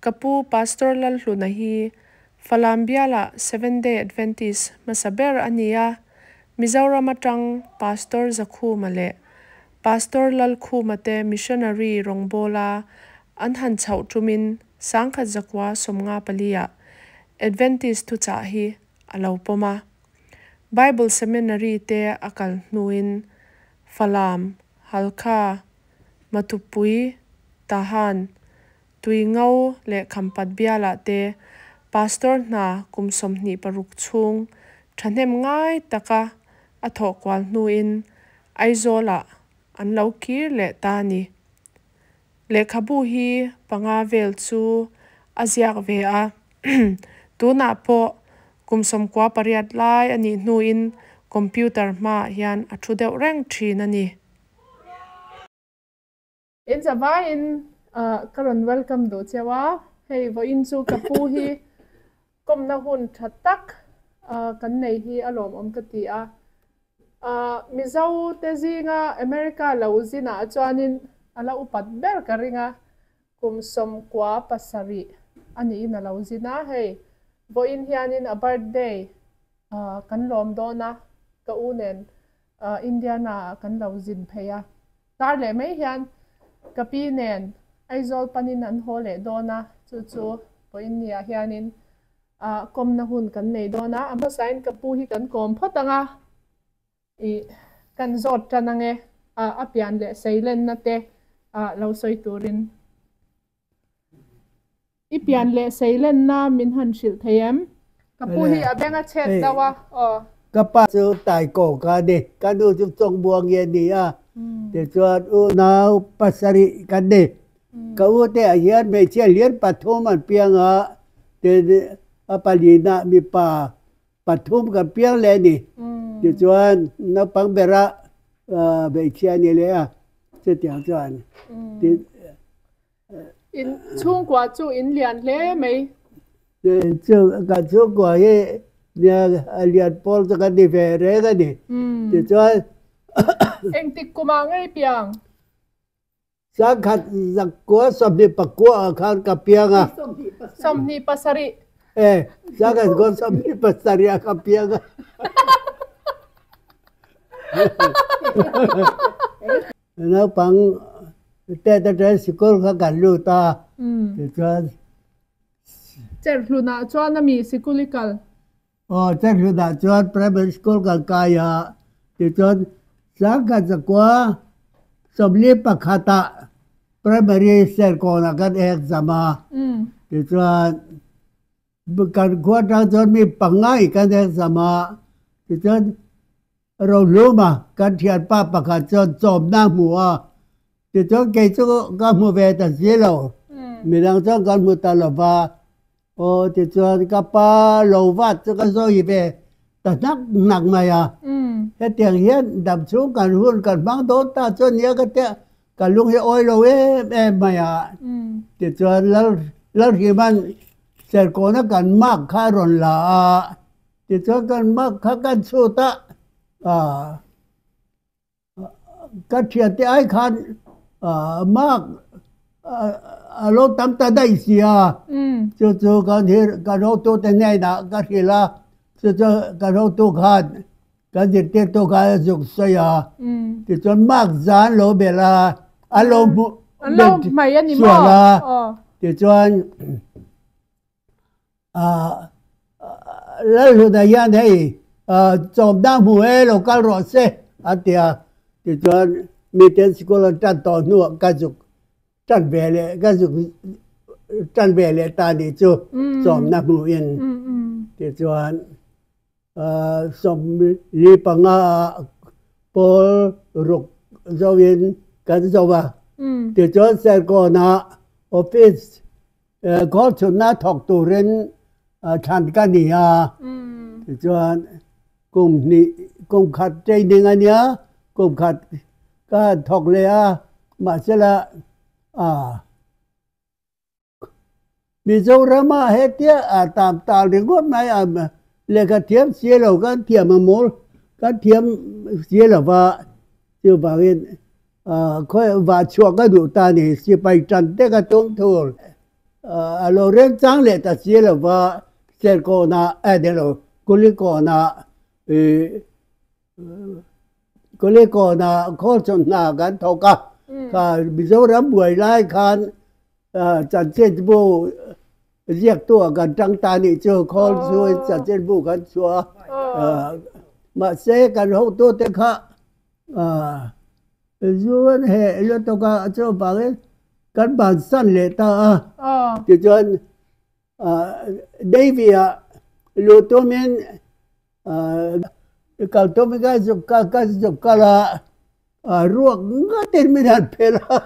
Ka pu Pastor Lalhluna hi Falam bialah Seventh Day Adventist hmasa ber a ni a, Mizoram atang Pastor Zakhuma leh Pastor Lalkhuma te missionary rawngbawla an han chhoh tumin 1954 ah Adventist thuchah hi a lo pawm a. Bible Seminary te a kal hnuin Falam, Halkha, Matupui, Tahan, Tuingo leh Khampat bialah te Pastor hna kum 26 chhung thahnem ngai taka a thawh kual hnuin Aizawlah an lo kir leh ta a ni. Lehkhabu hi panga vel chu a ziak ve a, tunah pawh kum 98 lai a nih hnuin computer hmaah hian a thu deuh reng thin a ni. In zavaiin ka rawn welcome duh cheu a, hei vawiin chu ka pu hi kawmna hun tha tak kan nei hi a lawmawm ka ti a. Mizo te zinga America lo zinah chuanin a la upat ber ka ring a, kum 97 a niin a lo zin a, hei vawiin hianin a birthday kan lawm dawn a, ka u nen Indiana ah kan lo zin phei a. Kar leh mai hian ka pi nen Aizawl panin an haw leh dawn a, chu chu vawiin niah hianin kawmna hun kan nei dawn a, a hmasain ka pu hi kan kawm phawt ang a, ih kan zawt tan ang e, a pian leh seilenna te lo sawi turin. I pian leh seilenna min han hrilh thei em? Ka pu hi a beng a chhet deuh a, aw. Ka pa chu Taikaw ka ni, ka nu chu Chawngbuang nge ni a, tichuan unau pasarih kan ni. Ka u te ah hian hmeichhia lian pathum an piang a, tin a palinah mipa pathum kan piang leh a ni. Tichuan naupang bera hmeichhia a ni leh a, chutiang chuan tin. In chhungkua chu in lian hle mai. Chu kan chhungkua hi nia a lian pawl chu kan ni ve reng a ni. Tichuan Engtik kumah ngei piang? Sangkhat zakua 29 ah khan ka piang a. 27. E, sangkhat zakua 27 ah ka piang a. Naupang tet atang sikul kha kan lut a, tichuan. Cherhlunah chuan a mi sikul i kal? Aw, Cherhlunah chuan primary school kan kai a, tichuan sangkhat zakua 41 ah primary Serkawnah kan exam a, tichuan kan khua atang chuan mi pangngai kan exam a, tichuan Rohluma kan thianpa pakhat chuan chawmna a hmu a, tichuan kei chu ka hmu ve ta si lo, midang chuan kan hmu ta lo va, aw tichuan ka pa lo vat chu ka sawi ve ta hnak hnak mai a, hetiang hian dam chhung kan hun kan hmang dawn ta chuan nia ka tia ka lung hi awi lo em em mai a, tichuan Lalhrima'n Serkawna kan mark kha a rawn la a. Tichuan kan mak kha kan chhut a, ka thiante ai khan mak a lo tam ta daih si a, chu chu kan hi kan hotute hnenah ka hrilh a, chu chu kan hotu khan kan zirtirtu khan a zuk sawi a, tichuan mak za an lo belh a, an lo hmuh sual a, tichuan. Lalhluna hian hei chawmna hmu e lo kal rawh se a ti a, tichuan miten sikul an tan tawh hnuah ka zuk tan ve leh ka zuk tan ve leh ta nih chu chawmna hmuhin tichuan 45 ah pawl ruk zoin kan zo a, tichuan Serkawnah office Goal chhunna thawk turin thlan ka ni a, tichuan kum hnih kum khat training a nia, kum khat ka han thawk leh a, mahsela Mizorama hetia tam tal ringawt mai a lehkha thiam si lo kan thiam a mawl kan thiam si lo va, chuvangin khawi vah chhuah ka duh ta a ni, sipai tan te ka tum thur. A lo remchang leh ta si lo va, Serkawnah eh ni lo, Kulikawnah ih Kulikawnah khawl hna kan thawk a, kha Mizoram buai lai khan chanchinbu ziaktu ah kan tang ta nih chu khawl chu chanchinbu kan chhuah a, mahse kan hotute kha Zu an heh lutuk a, chuvangin kan bansan leh ta a. Tichuan Davy ah luh tumin kal tumin ka zuk ka zuk kal a, ruak ngatin min han phelh a.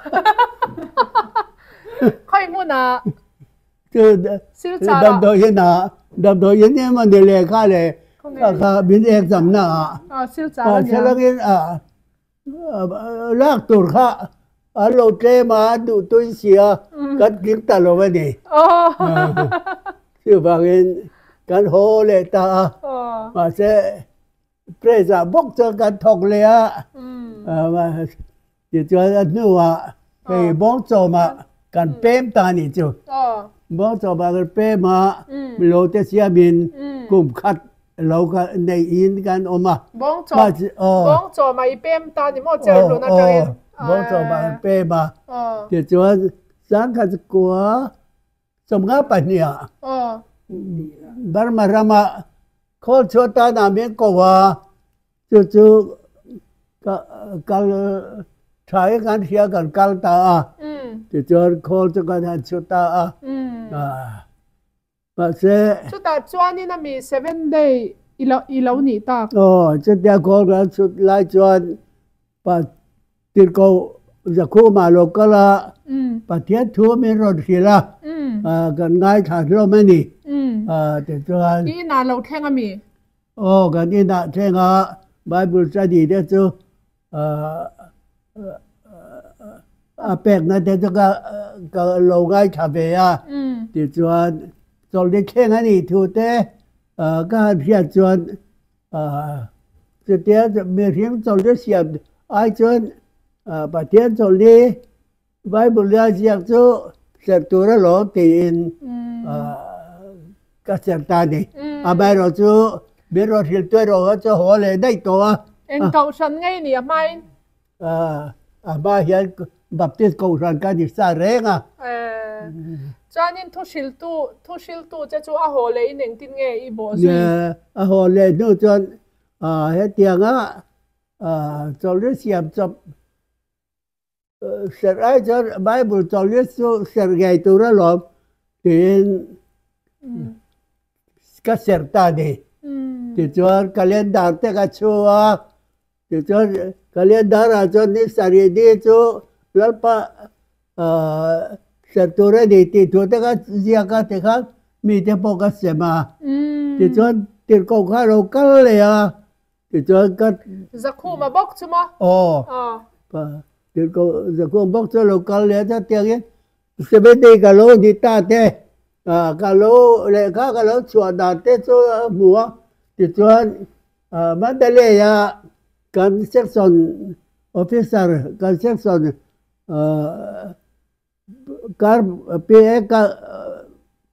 Khawi hmunah? Chu damdawiin ah, damdawiin emaw ni leh kha leh kha min exam na ah. Thlalangin lak tur kha an lo tlem a, an duh tui si a, kan tling ta lo a ni. Chuvangin kan haw leh ta a, mahse press ah bawk chuan kan thawk leh a, tichuan a hnuah hei Bawngchawmah kan pem ta a nih chu. Bawngchawmah kan pem a, milote siamin kum khat Lo ka neih in kan awm a. Bawngchaw, bawngchaw mah i pem ta ni maw Cherhlun atangin? Aw, bawngchaw mah kan pem a. Tichuan sangkhat kua 52 ah Burma rama khawl chhuah tan ah min ko a, chu chu ka kal tha in kan hria kan kal ta a. Tichuan khawl chu kan han chhut ta a. Mahse. Chutah chuanin a mi Seven Day i lo i lo nih tak. Aw, chutia khawl kan chhut lai chuan pa Tirhkoh Zakhuma lo kal a, Pathian thu min rawn hrilh a, kan ngaithla hlawm a ni. Tichuan. I inah lo thleng a mi? Aw, kan inah thleng a, Bible study te chu a pekna te chu ka ka lo ngaithla ve a, tichuan chawlhni thleng a nih thu te ka han hriat chuan chutia mihring chawlhni siam ai chuan Pathian chawlhni Bible a ziak chu serh tur alawm tiin ka serh ta a ni. Amaherawhchu min rawn hrilh tu erawh kha chu haw leh daih tawh a. Eng kohhran ngei ni a hmain? A hma hian Baptist kohhran ka ni sa reng a. Chuanin thu hriltu thu hriltu che chu a haw leh in engtin nge i bawh zui? A haw leh hnu chuan hetianga chawlhri siam chawp Serh ai chuan Bible chawlhni chu serh ngei tur alawm tiin ka serh ta a ni. Tichuan calendar te ka chhu a, tichuan calendar ah chuan ni sarih ni chu Lalpa serh tur a ni tih thu te ka ziak a tikhan mite pawh ka sem a. Tichuan tirhkoh kha a lo kal leh a. Tichuan ka. Zakhuma bawk chu maw? Aw. Tirhkoh Zakhuma bawk chu a lo kal leh a chutiangin Seventh-day ka lo ni ta te, ka lo lehkha ka lo chhuah dan te chu a hmu a. Tichuan Mandalay-a kan section officer, kan section Kar PA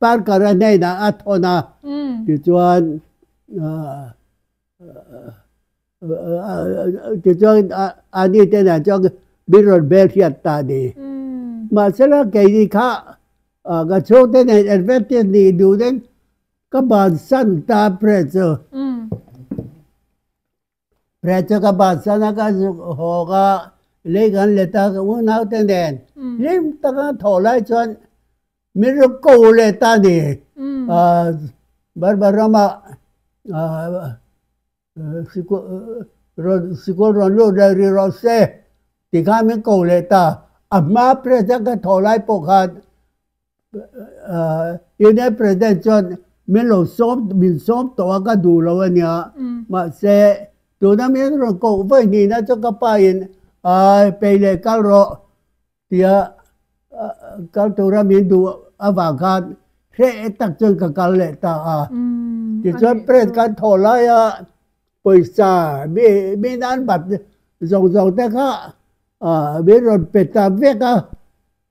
Parker-a hnenah a thawn a, tichuan tichuan ani te nen chuan min rawn bel hriat ta a ni. Mahsela keini kha ka chhungte nen Adventist nih duhin ka bansan ta prayer chu. Prayer chu ka bansan a, ka zuk hawk a, lei kan let a, ka unaute nen hlim taka thawh lai chuan min rawn ko leh ta a ni. Barbar ramah sikul rawn lut leh rih rawh se ti khan min ko leh ta. A hma president ka thawh lai pawh khan Union President chuan min lo sawm min sawm tawh a ka duh lo a nia. Mahse tuna min rawn koh vawi hnihna chu ka pa in pei leh kal rawh tia kal tura min duh avang khan hreh tak chuan ka kal leh ta a. Tichuan press kan thawh laia pawisa mi min an bat zawng zawng te kha min rawn pe ta vek a.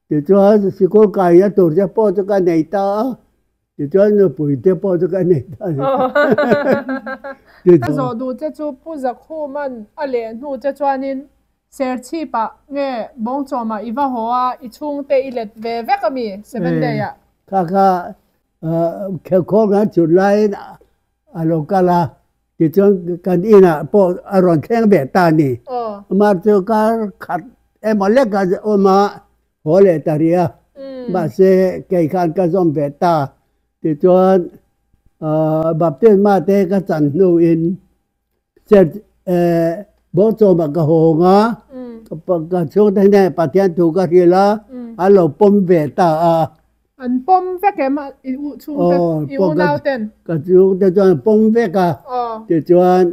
Tichuan sikul kaina tur te pawh chu ka nei ta a, tichuan nupui te pawh chu ka nei ta a ni. Ka zawh duh che chu Pu Zakhuman a leh hnu che chuanin Serchhipah nge Bawngchawmah i va haw a, i chhungte i let ve vek a mi Seven Day ah? Kha kha Khelkhawl kan chhut laiin a lo kal a, Tichuan kan inah pawh a rawn thleng ve ta a ni. Amah chu kar khat emaw lek a awm a, haw leh ta rih a. Mahse kei khan ka zawm ve ta. Tichuan baptisma te ka chan hnuin church Bawngchawmah ka hawng a, ka chhungte hnenah Pathian thu ka hrilh a, an lo pawm ve ta a. An pawm vek em a i u chhungte i unau ten? Ka chhungte chuan an pawm vek a, tichuan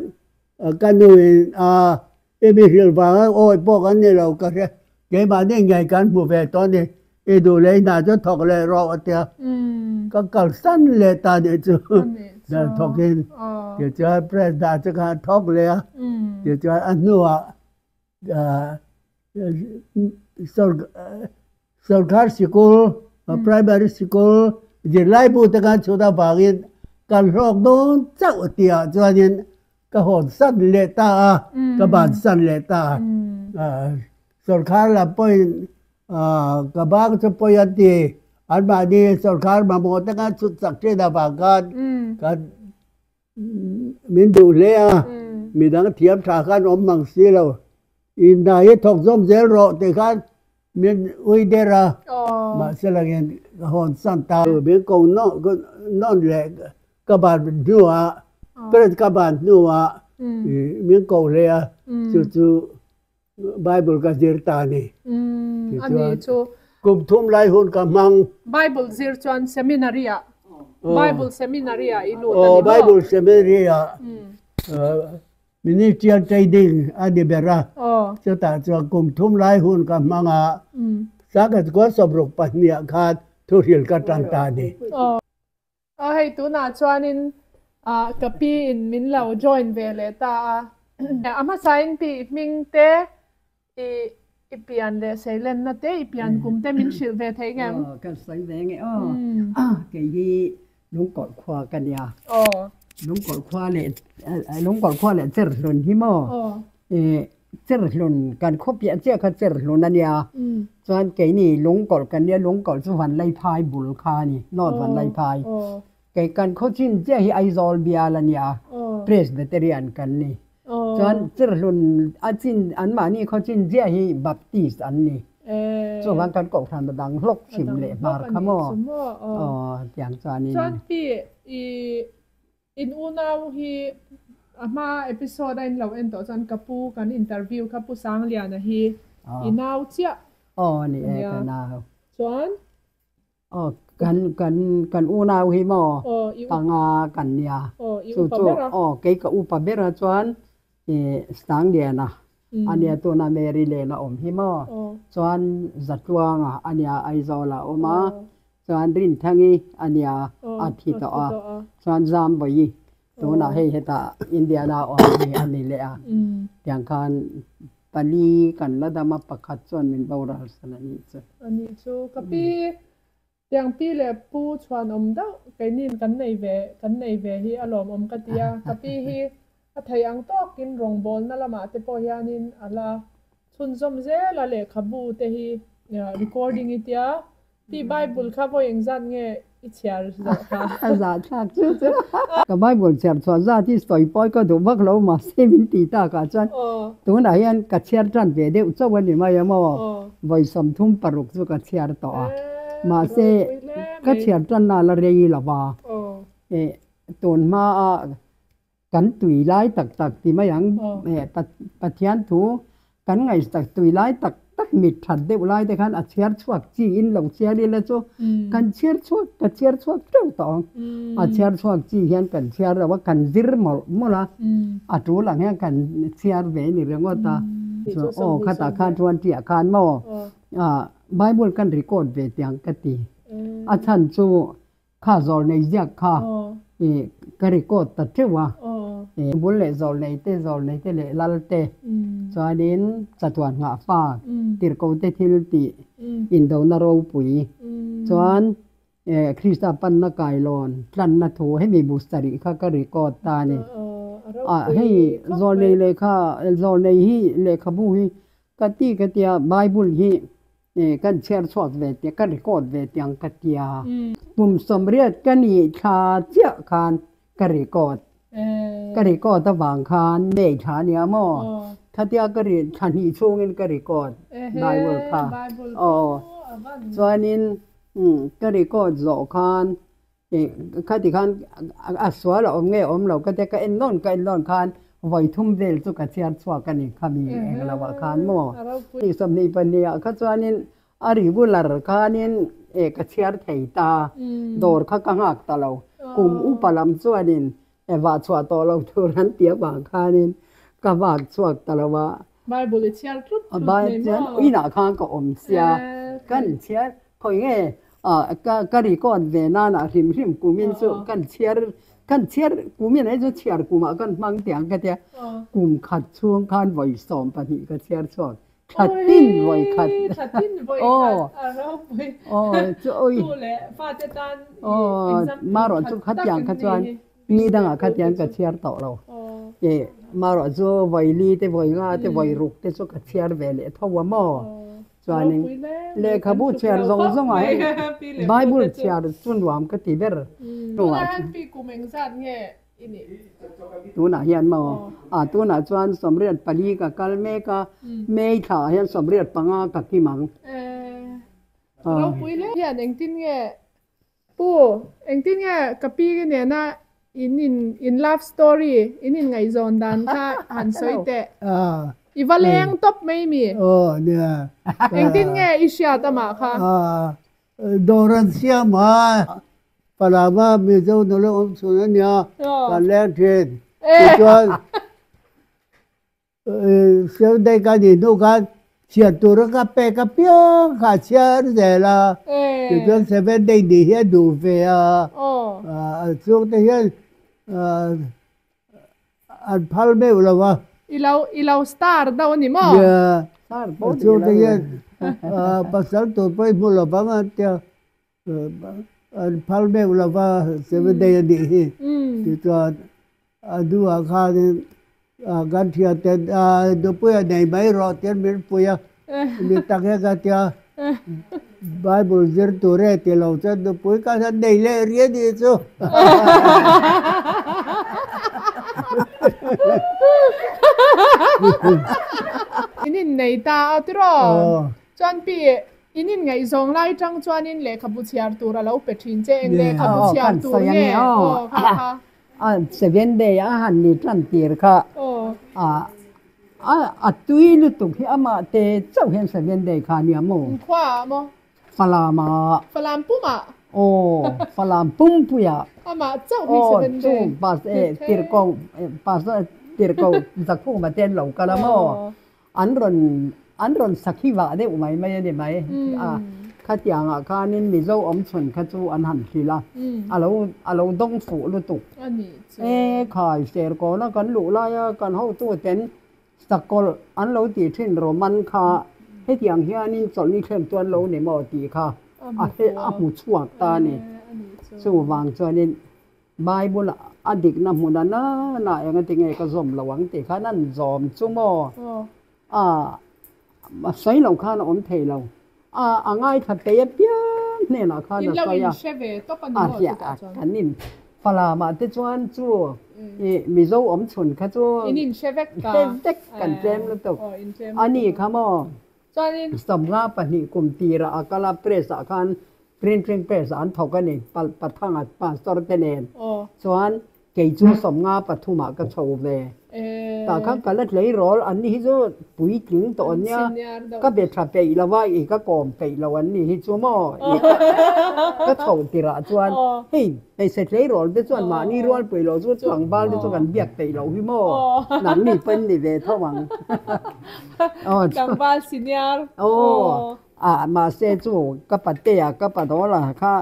ka nu in a i mi hrilh vang a awi pawh kan ni lo ka hria keimahni ngei kan hmu ve tawh a ni i duh leh i hna chu thawk leh rawh a tia ka kalsan leh ta nih chu dan thawk in tichuan press dah chu khan thawk leh a tichuan a hnuah Sorkar sikul, primary sikul, zirlaibu te khan chhut avangin kan hlawk dawn chauh tihah chuanin ka hawnsan leh ta a, ka bansan leh ta a. Sorkar lam pawhin ka bang chu pawi an ti, anmahni sorkar mamawh te khan chhut chak thin avang khan kan Min duh hle a, midang thiam tha khan awm mang si lo. I hna hi thawk zawm zel rawh tih khan min ui der a, mahse langin ka hawn san ta. Min ko nawn leh ka ban hnuah, parent ka ban hnuah min ko hle a, chu chu Bible ka zir ta a ni. Ani chu. Kum thum lai hun ka hmang. Bible zir chuan seminary ah, Bible seminary ah i lut a ni maw? Bible seminary ah ministerial training a ni ber a. Chutah chuan kum thum lai hun ka hmang a, Sangkhat 62 ah khan thuhril ka tan ta a ni. Aw hei tunah chuanin ah ka pi in min lo join ve leh ta a, a hmasain pi i hming te i i pian leh seilenna te i pian kum te min hrilh ve thei ngem? Aw kan sawi ve nge aw, kei hi Lungkawlh khua ka nia, Lungkawlh khua leh Lungkawlh khua leh Cherhlun hi maw Cherhlun kan khaw piah chiah kha Cherhlun a nia. Chuan keini Lungkawlh kan nia, Lungkawlh chu Vanlaiphai bul kha a ni, North Vanlaiphai. Kei kan khaw chin chiah hi Aizawl bial a nia, Presbyterian kan ni. Chuan Cherhlun a chin anmahni khaw chin chiah hi Baptist an ni. Chuvang kan kohhran a dang hlawk chhim leh hmar kha maw? Aw tiang chuanin. Chuan pi i In unau hi a hma episode a in lo en tawh chuan ka pu kan interview kha Pu Sangliana hi i nau chiah Aw ni e ka nau. Chuan? Aw kan kan kan unau hi maw panga kan nia chu chu aw kei ka upa ber a chuan i Sangliana ania tuna Mary Lane a awm hi maw chuan Zatluanga ania Aizawl ah a awm a Chuan Rinthangi a nia a thi tawh a, chuan Zambawi tunah hei hetah Indiana awm hi a ni leh a, tiang khan pali kan la dam a, pakhat chuan min boral san a nih chu. A nih chu ka pi, tiang pi leh pu chhuan awm deuh keinin kan nei ve kan nei ve hi a lawmawm ka ti a, ka pi hi a thei ang tawkin rawngbawlna lamah te pawh hianin a la chhunzawm zel a, lehkhabu te hi recording i tia Ti Bible kha vawi engzat nge i chhiar zawh kha? A zah thlak chu chu. Ka Bible chhiar chhuah zat hi sawi pawi ka duh vak lo mahse min ti tak ah chuan tunah hian ka chhiar tan ve deuh chauh a ni mai a maw? Vawi 36 chu ka chhiar tawh a. Mahse ka chhiar tan na la rei lo va. Tun hma a Kan tui lai tak tak ti mai ang, Pathian thu kan ngaihsak tui lai tak tak mit that deuh lai te khan a chhiar chhuak chi in lo chhiar ila chu kan chhiar chhuak ka chhiar chhuak teuh tawh ang. A chhiar chhuak chi hian kan chhiar lo a, kan zir mawlh mawlh a, a tul ang hian kan chhiar ve ni ringawt a. Aw khatah khan chuan tiah khan maw Bible kan record ve tiang ka ti. A chhan chu Kha zawl nei ziak kha i ka record ta teuh a, i bul leh zawl nei te, zawl nei te leh lal te, chuanin chatuan nghah fa, tirhko te thil tih, Indona ropui chuan Krista panna kailawn tlanna thu hemi bu sarih kha ka record ta a ni. Hei zawlnei lehkha zawlnei hi lehkhabu hi ka ti ka tia Bible hi kan chhiar chhuak ve tia ka record ve tiang ka tia. Kum sawmriat ka nih thla chiah khan ka record ka record avang khan May thla ania maw khatia ka ri thla hnih chhungin ka record Bible kha aw chuanin ka record zawh khan khati khan a sual a awm nge awm lo ka tia ka en lawn ka en lawn khan vawi thum vel chu ka chhiar chhuak a ni khami englo ah khan maw 22 ah kha chuanin A regular khanin e ka chhiar thei ta, dawr kha ka nghak ta lo. Kum upa lam chuanin e vah chhuah tawh lo tur an ti avang khanin ka vak chhuak ta lo a. Bible i chhiar tlut tlut mai maw? Inah khan ka awm sia, kan chhiar khawi nge ka record ve nanah hrim hrim kumin chu kan chhiar kan chhiar kumin ai chu chhiar kumah kan hmang tiang ka tia, kum khat chhung khan vawi 12 ka chhiar chhuak. Thla tin vawi khat. Thla tin vawi khat a ropui. Aw chu oi. Tu leh fate tan i example Marawh chu khatiang kha chuan ni dangah khatiang ka chhiar tawh lo. E marawh chu vawi li te vawi nga te vawi ruk te chu ka chhiar ve leh tho a maw. Chuanin lehkhabu chhiar zawng zawng ah hei Bible chhiar chu nuam ka ti ber. Tunah hian pi kum engzat nge i nih. Tunah hian maw? Ah tunah chuan 84 ka kal mek a, May thla ah hian 85 ka kim ang. Eh, ropui hle hian engtin nge Pu, engtin nge ka pi nena in in in love story in in ngaihzawn dan kha han sawi teh. I va leng tawp mai mi? Aw nia. Engtin nge i hriat amah kha? Dawr an siam a, Palama Mizo nula awm chhun a nia, kan leng thin. Tichuan, Siamdei ka nih hnu khan chhiar tura ka pek apiang kha a chhiar zel a. Tichuan Seven Day nih hi a duh ve a, a chhungte hian an phal meuh lo a. I lo i lo star deuh a ni maw? Nia, chhungte hian pasal tur pawh i hmu lo vang a tia an phal meuh lo va Seven Day a nih hi. Tichuan a hnuah khanin kan thianten nupui a nei mai rawh tiin min pui a, mi tak hian ka tia Bible zir tur e ti lo chuan nupui ka han nei leh rih a nih chu. In innei ta a tiraw? Chuan pi in inngaihzawng lai tang chuanin lehkhabu chhiar tur a lo pe thin che eng lehkhabu chhiar tur nge? Aw kha kha. A seven day a han ni tan tir kha a a tui lutuk hi amah te chauh hian seven day kha nia maw? Khua ah maw? Falam ah. Falam pum ah? Aw, Falam pumpui ah. Amah chauh hi seven day. Aw, chu bus e tirhko bus tirhko Zakhuma te an lo kal a maw? An rawn an rawn sakhi vah deuh mai mai a ni mai. A khatiangah khanin Mizo awm chhun kha chu an han hrilh a, a lo a lo dawng fuh lutuk. E khai Serkawna kan luh laia kan hotuten Sakawlh an lo tih thin Roman kha hetiang hianin chawlhni thleng chu an lo ni maw tih kha a a hmu chhuak ta a ni. Chuvang chuanin Bible a dikna hmun a nana engati nge ka zawm lo ang tih khan an zawm chu maw? A sawi lo khan a awm thei lo. A a ngaithla peih apiang hnenah khan a sawi a. A hriat a kan in Falamah te chuan chu i Mizo awm chhun kha chu hre vek kan tlem lutuk. A ni kha maw? 52 kum tirah a kal a, press ah khan printing press ah an thawk a ni, Pathanga pastor te nen chuan kei chu 53 ah ka chho ve. Tah khan ka la tleirawl, an ni hi chu puitling tawh an nia, ka be tha peih lo a, i ka kawm peih lo an ni hi chu maw, i ka chho tirah chuan hei Hmeichhe tleirawl te chuan mahni rual pui loh chu tlangval te chu kan biak peih loh hi maw? Nangni pawn ni ve tho ang. Tlangval senior. Aw, ah mahse chu ka patea ka padawl a kha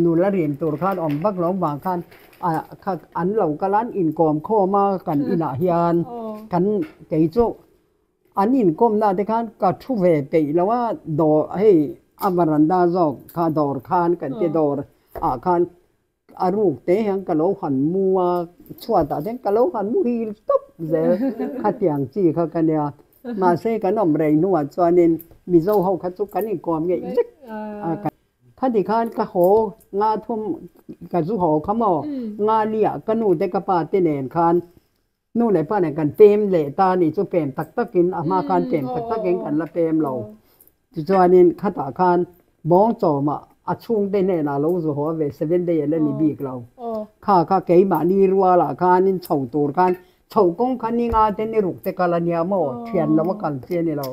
nula rin tur khan awm vak lo vang khan ah kha an lo kal a an inkawm khawm a kan inah hian kan kei chu. An inkawmna te khan ka thu ve peih lo a, dawr hei a varanda zawk kha dawr khan kan ti dawr ah khan a ruk te hian ka lo han mu a, chhuatah te ka lo han mu hil tawp zel khatiang chi kha ka nia. Mahse kan awm rei hnuah chuanin Mizo ho kha chu kan inkawm ngeih vek a. Khati khan ka haw nga thum ka zu haw kha maw nga liah ka nu te ka pa te nen khan Nu leh pa nen kan pem leh ta a nih chu pem tak takin a hma khan pem tak takin kan la pem lo. Tichuanin khatah khan Bawngchawmah a chhungte hnenah lo zu haw ve seven day a la ni bik lo. Kha kha keimahni rualah khanin chho tur khan chho kawng kha ni nga te ni ruk te kal a nia maw thian lo a kal chi a ni lo.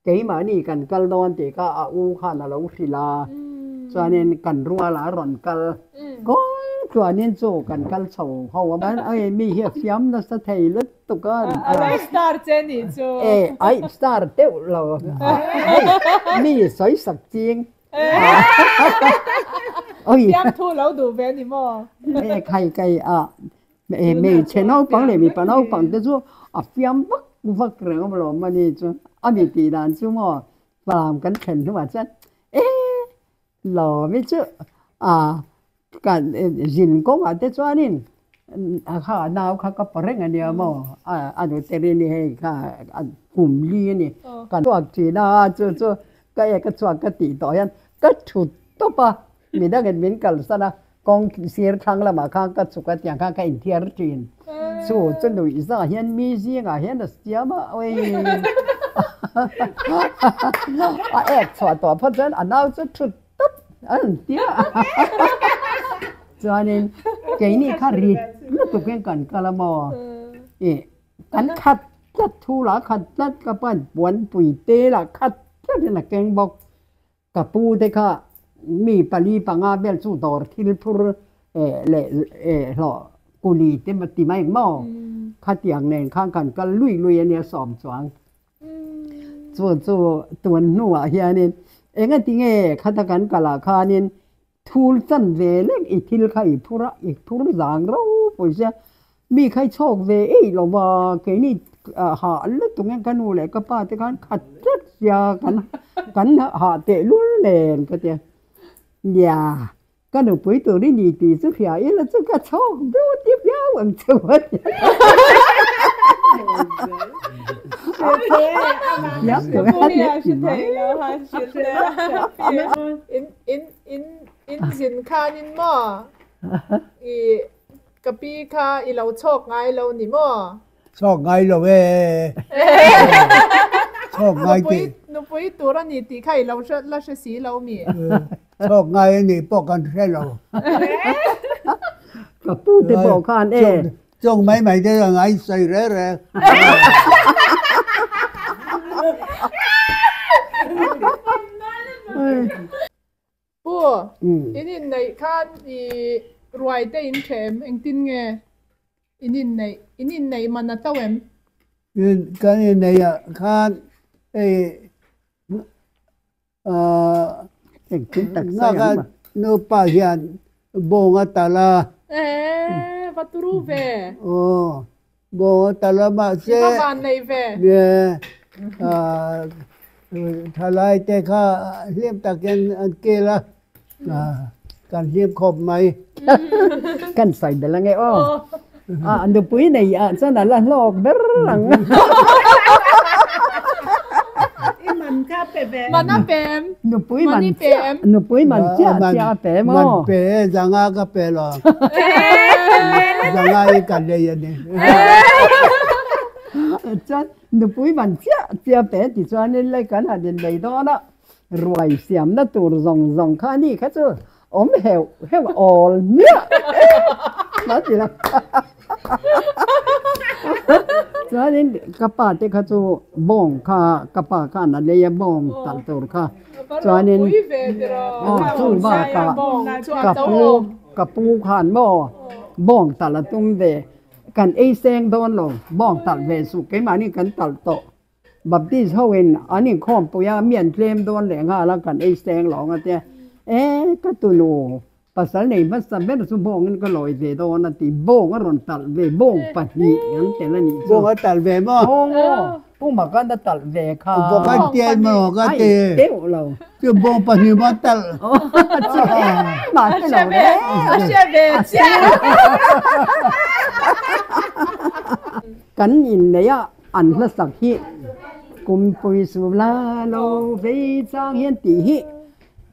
Keimahni kan kal dawn tih kha a u khan a lo hrilh a, chuanin kan rualah a rawn kal kawng chuanin chu kan kal chho ho a, ai mi hi a fiam nasa thei lutuk a. A lo star che nih chu. E ai star deuh lo, hei mi sawi sak ching. Fiamthu lo duh ve a ni maw? E khai kai a Hmeichhe naupang leh mipa naupang te chu a fiam vak vak reng awm lo awm a ni chu. A mi tih dan chu maw Falam kan thlen hnuah chuan e lawm i chu a kan zin kawngah te chuanin kha nau kha ka pa reng a nia maw a nuterini hei kha kum li a ni. Kan chhuak thin a chu chu ka ek a chhuak ka tih tawh hian ka thut tawp a midangin min kalsan a. Kawng sir thlang lamah khan ka chhuk a tiang khan ka inthiar thin. Chu chu nuih zah hian mi zingah hian a siam a awii a ek chhuah tawh phawt chuan a nau chu thut tawp a rawn ti a. Chuanin keini kha rit lutuk hian kan kal a maw ih kan khat tlat thu lah khat tlat ka pan puanpui te lah khat tlat in a keng bawk. Ka pu te kha mi pali panga vel chu dawr thil phur leh hlawh kuli te ti mai ang maw? Khatiang nen khan kan kal lui lui a nia sawm chuang. Chu chu tun hnuah hianin engati nge khata kan kalah khanin thul chan ve lek i thil kha i phur a, i phur zang ropui sia Mi kha i chhawk ve eih lo va, keini hah lutuk nge ka nu leh ka pa te khan khat tlat sia kan kan hah teh lul nen ka tia. Nia, ka nupui tur i ni tih chu hria ila chu ka chhawk deuh ti viau ang che u a tia. In zin khanin maw i Ka pi kha i lo chhawk ngai lo ni maw? Chhawk ngai lo e. Chhawk ngai tih. Nupui tur a ni tih kha i lo la hre si lo mi? Chhawk ngai a nih pawh kan hre lo. Ka pu te pawh khan e. Chawk mai mai te a ngai sawi reng reng. Pu, in inneih khan i ruai te in ṭhe em? Engtin nge in inneih? In inneih man a to em? Kan inneih ah khan hei nghaka nupa hian bawng a talh a. Eee, va turu ve. Aw, bawng a talh a mahse. I va van nei ve. Thalai te kha hlim takin an kil a, kan hlim khawp mai. Kan sawi belh ange aw. A nupui nei ah chuan a la hlawk ber ang. I man kha pe ve. Man a pe em? Nupui man chiah, nupui man chiah chiah a pe em aw? Man pe e, zanga ka pe lo. Zanga i ka lei a ni. Chuan nupui man chiah chiah a pe ti chuanin lai kan han inlei dawn a, ruai siamna tur zawng zawng kha a ni kha chu Awm heuh heuh awl hmiah a ti lo. Chuanin ka pa te kha chu bawng kha ka pa khan a lei a bawng talh tur kha. Chuanin aw chu bakah ka pu ka pu khan maw bawng talh a tum ve kan ei seng dawn lo bawng talh ve suh keimahni kan talh tawh. Baptist ho in an inkhawmpui a, mi an tlem dawn leh nghal a, kan ei seng lawng a tia, e ka tunu. Pasal nei hmasa ber chu bawngin ka lawi ve dawn a ti. Bawng a rawn talh ve, bawng pahnih an tel a nih chu. Bawng a talh ve maw? Bawng aw, Pu Makan a talh ve kha. Bawng a tiai maw ka ti. Ai deuh lo. Chu bawng pahnih maw a talh? Chu engmah a hre lo reng. A hre ve chiah. Kan inneih a an hlasak hi Kumpui Sula lo vei chang hian tih hi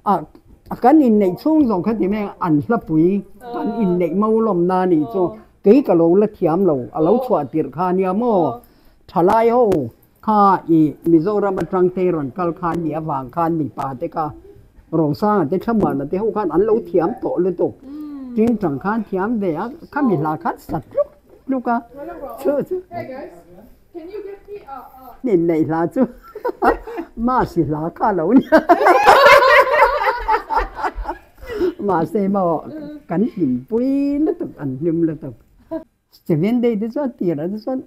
A kan inneih chhung zawng kha ti mai ang, an hlapui kan inneih mo lawmna a nih chu kei ka lo la thiam lo, a lo chhuah tirh kha a nia maw? Thalai ho kha i Mizoram atang te rawn kal kha an nih avang khan mipa te kha Rosanga te Thlamuana te ho khan an lo thiam tawh lutuk, Tingtang khan thiam ve a, khami hla khan sa tluk tluk a, chu chu. Inneih hla chu Masi hla kha lo nia. Mahse maw kan hlimpui lutuk an hlim lutuk. Seven day te chuan tirah te chuan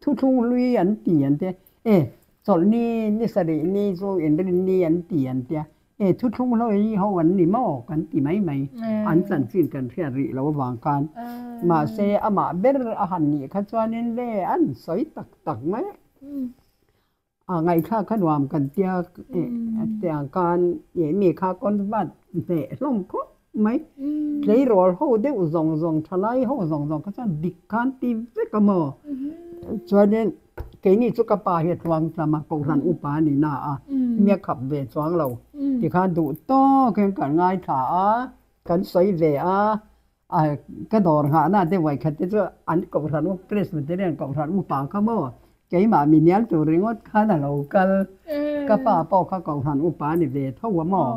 thuthlung hlui an ti an tia e chawlhni ni sarih ni chu inrinni an ti an tia E thuthlung hlawi ho an ni maw kan ti mai mai, an chanchin kan hriat rih lo avang khan. Mahse amah ber a han nih kha chuanin le an sawi tak tak mai a. A ngaihthlak kha nuam kan tia tiang khan ih mi kha convert hneh hlawm khawp mai. Tleirawl ho deuh zawng zawng thalai ho zawng zawng kha chuan dik khan ti vek a maw. Chuanin Keini chu ka pa hi a tluang tlam a, Kohhran upa a ni na a, mi a khap ve chuang lo. Tikhan duh tawk hian kan ngaithla a, kan sawi ve a, ka dawr nghahna te vaikhat te chu an Kohhran u Presbyterian Kohhran upa kha maw, keimah mi hnial tur ringawt khan a lo kal. Ka pa pawh kha Kohhran upa a ni ve tho a maw.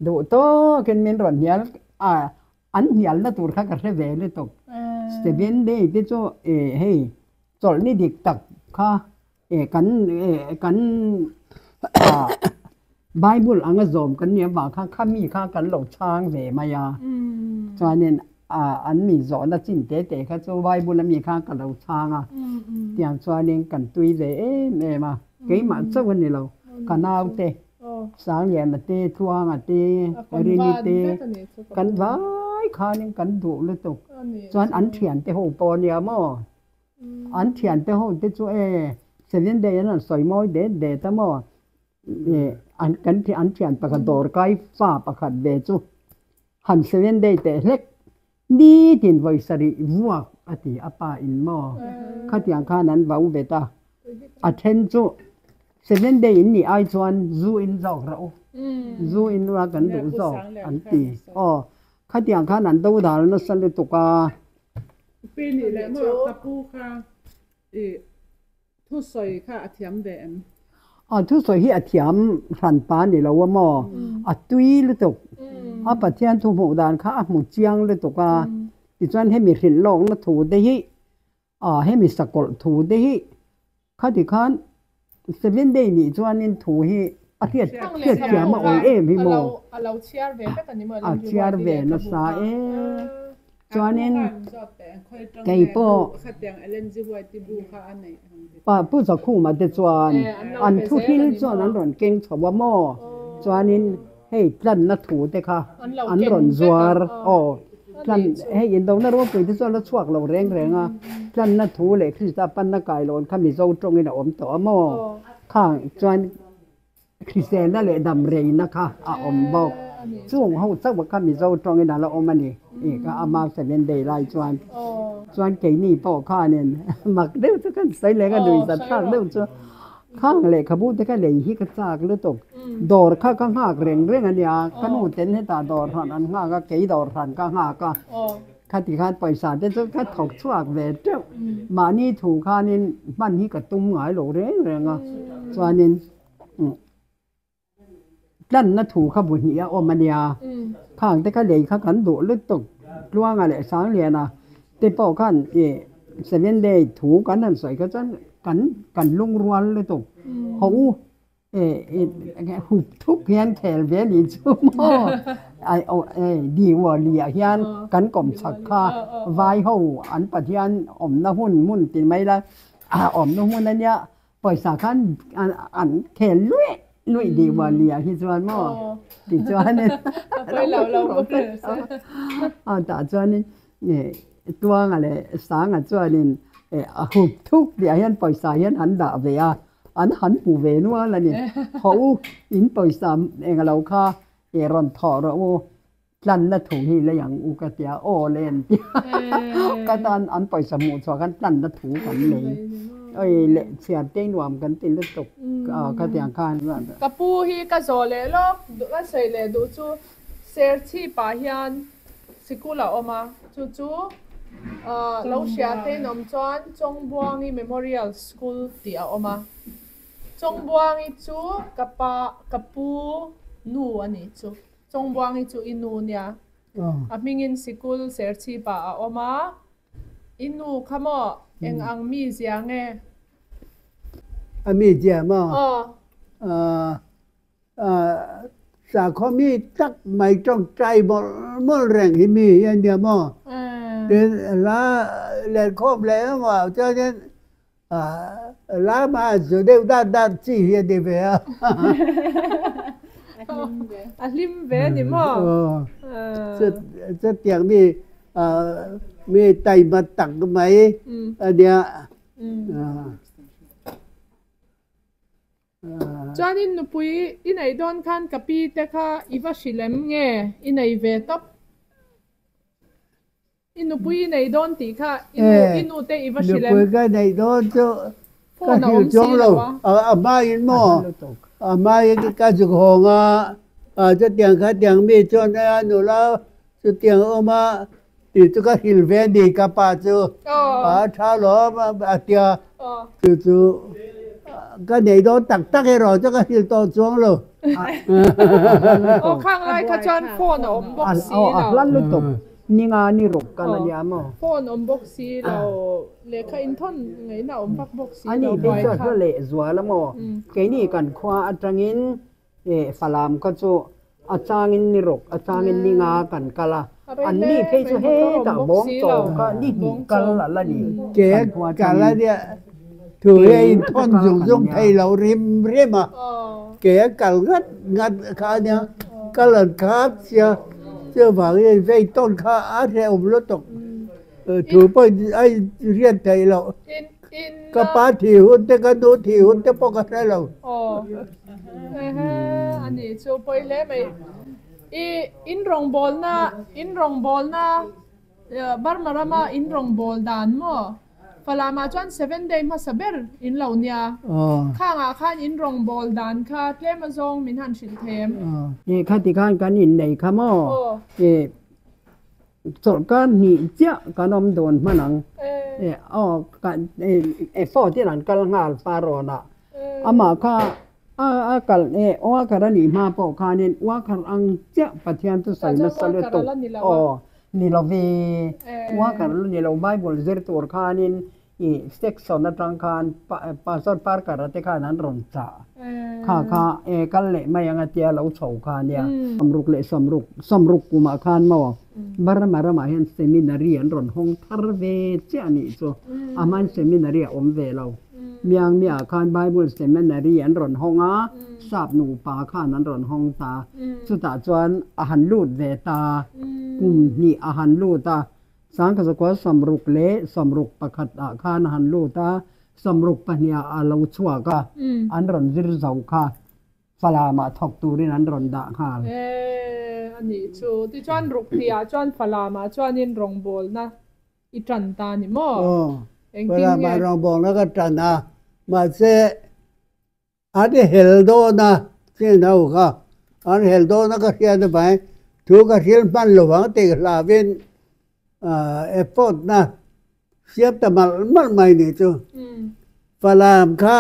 Duh tawkin min rawn hnial a, an hnialna tur kha ka hre ve lutuk. Stephen Day te chu hei Chawlhni dik tak kha kan kan Bible anga zawm kan nih avang khan kha mi kha kan lo chhang ve mai a. Chuanin an mi zawhna chin te te kha chu Bible ami khan ka lo chhang a. Tiang chuanin kan tui ve em em a. Keimah chauh a ni lo, ka naute Sangliana te, Tluanga te, Rini te kan vai khanin kan duh lutuk. Chuan an thiante ho pawh a nia maw? An thiante ho te chu e seven day an rawn sawi mawi det det a maw? E an kan an thian pakhat dawr kai fa pakhat ve chu han seven day teh hlek nitin vawi sarih vuak a ti a pa in maw? Khatiang khan an vau vet a, a then chu seven day in nih ai chuan zu in zawk rawh u, zu in rua kan duh zawk an ti. Aw khatiang khan an do dal nasa lutuk a. Pi nih leh maw ka pu kha i thusawi kha a thiam ve em? A thusawi hi a thiam hran pa ni lo a maw? A tui lutuk. A Pathian thu hmuh dan kha a hmu chiang lutuk a. Tichuan hemi hrilh lawkna thu te hi a hemi sakawlh thu te hi Khati khan Seven Day nih chuanin thu hi a hriat hriat thiam a awih em hi maw? A lo chhiar ve vek a ni maw? A chhiar ve nasa e. Chuanin kei pawh Pa Pu Zakhuma te chuan an thu hil chuan an rawn keng chho a maw? Chuanin hei tlanna thu te kha an rawn zuar aw. Tlan, hei indona ropui te chuan a chhuak lo reng reng a, tlanna thu leh Krista panna kailawn kha Mizo tawngin a awm tawh a maw? Khang chuan hriselna leh damreina kha a awm bawk. Chung ho chauh kha Mizo tawngin a la awm a ni tih kha ama seven day lai chuan. Chuan keini pawh khanin mak deuh chu kan sawi leh ka nuih zat thlak deuh chu. Khang lehkhabu te kha lei hi ka chak lutuk. Dawr kha ka nghak reng reng a nia, ka nu ten hetah dawr hran an nghak a, kei dawr hran ka nghak a. Khati khan pawisa te chu ka thawk chhuak ve teuh. Mahni thu khanin hman hi ka tum ngai lo reng reng a, chuanin Tlanna thu kha bu hnih a awm a nia. Khang te kha lei kha kan duh lutuk. Tluanga leh Sangliana te pawh khan ih seven day thu kan han sawi kha chuan kan kan lungrual lutuk. Haw u eh hup thup hian khel ve ni chu maw Diwali ah hian kan kawm chak kha vai ho an Pathian awmna hun hmun ti mai la awmna hmun a nia. Pawisa khan an khel luih Nuih dih uan ni ah hi chuan maw ti chuanin a tah chuanin Tuanga leh Sanga chuanin a hup thuk tih ah hian pawisa hian an dah ve a, an han hmu ve nual a ni. Haw u, in pawisa eng lo kha rawn thawh rawh u, Tlanna thu hi lei ang u ka tia, aw le an tia. Ka tan an pawisa hmuh chhuah khan tlanna thu kan lei. Oi leh chhiar te nuam kan ti lutuk ka ti ang khan. Ka pu hi ka zawh leh lawk ka sawi leh duh chu Serchhip ah hian sikul a awm a, chu chu lo hria te in awm chuan Chawngbuangi Memorial School tih a awm a. Chawngbuangi chu ka pa ka pu nu a nih chu. Chawngbuangi chu i nu nia. A hmingin sikul Serchhip-ah a awm a. I nu kha maw eng ang mi zia nge? A mi zia maw? Sakhaw mi tak mai tawngtai mawlh mawlh reng hi mi hi a nia maw? Tin, hla lenkhawm leh emaw chuanin Lama zu deuh dat dat chi hi a ni ve a. A hlim ve a ni maw? Chutiang mi mi taima tak mai a nia. Chuanin nupui i neih dawn khan ka pi te kha i va hrilh em nge i nei ve tawp? I nupui i nei dawn tih kha i nu i nu te i va hrilh em? Nupui ka neih dawn chu ka hrilh chuang lo. A hmain maw? A hmain ka zuk hawng a, chutiang khatiang mi chuan a nula chutiang a awm a tih chu ka hrilh ve a ni ka pa chu. A tha lawm a tia chu chu ka neih dawn tak tak erawh chu ka hrilh tawh chuang lo. Aw khang lai kha chuan phone a awm bawk si lo. A hla lutuk. Ninga ni ruk kal a nia maw? Phone awm bawk si lo, lehkha inthawn ngaihna awm vak bawk si lo. Ani phei chu a hla leh zual a maw? Keini kan khua atangin Falam kha chu a changin ni ruk, a changin ninga kan kal a. Anni phei chu hetah bawng chaw kha ni hnih kal a la ni. Ke kal a nia, thu hi a inthawn zung zung thei lo rim rim a. Ke a kal ngat ngat kha a nia, kal an khak sia. Chuvangin vei tawn kha a hrehawm lutuk. Thu pawh a hriat theih loh. Ka pa thih hun te ka nu thih hun te pawh ka hre lo. Aw a nih chu pawi hle mai. I in rawngbawlna in rawngbawlna Burma rama in rawngbâwl dan maw? Falamah chuan Seven Day hmasa ber in lo nia. Khangah khan in rawngbâwl dan kha tlem azawng min han hrilh thei em? Ih, khati khan kan innei kha maw? Ih, chawlhkar hnih chiah kan awm dun hman ang. Ih, aw, kan, ih, effort in an kal nghal Farawnah. Amah kha a a kal e Walker a nih hma pawh khanin Walker ang chiah Pathian chu sawi nasa lutuk aw ni love Walker la ni lo Bible zir tur khanin ih section atang khan Pastor Parker a te khan an rawn chah kha kha e kal leh mai ang a tia lo chho kha nia sawmruk leh sawmruk sawmruk kumah khan maw Burma ramah hian seminary an rawn hawng thar ve chiah a nih chu a hmain seminary a awm ve lo. Miangmiah khan Bible Seminary an rawn hawng a, Sap nupa khan an rawn hawng ta. Chutah chuan a han lut ve ta, kum hnih a han lut a, Sangkazakua sawmruk leh sawmruk pakhat ah khan a han lut a, sawmruk pahnih ah a lo chhuak a, an rawn zir zo kha Falamah thawk turin an rawn dah nghal. E, a nih chu. Tichuan ruk hnih ah chuan Falamah chuanin rawngbawlna I ṭan ta ni maw? Aw, Engtin nge? Falamah rawngbawlna ka ṭan a, mahse an hel dawn a, chin ho kha an hel dawn a ka hriat avangin thu ka hril hman lo vang tih hlauhin effort na siam ta malh malh mai nih chu. Falam kha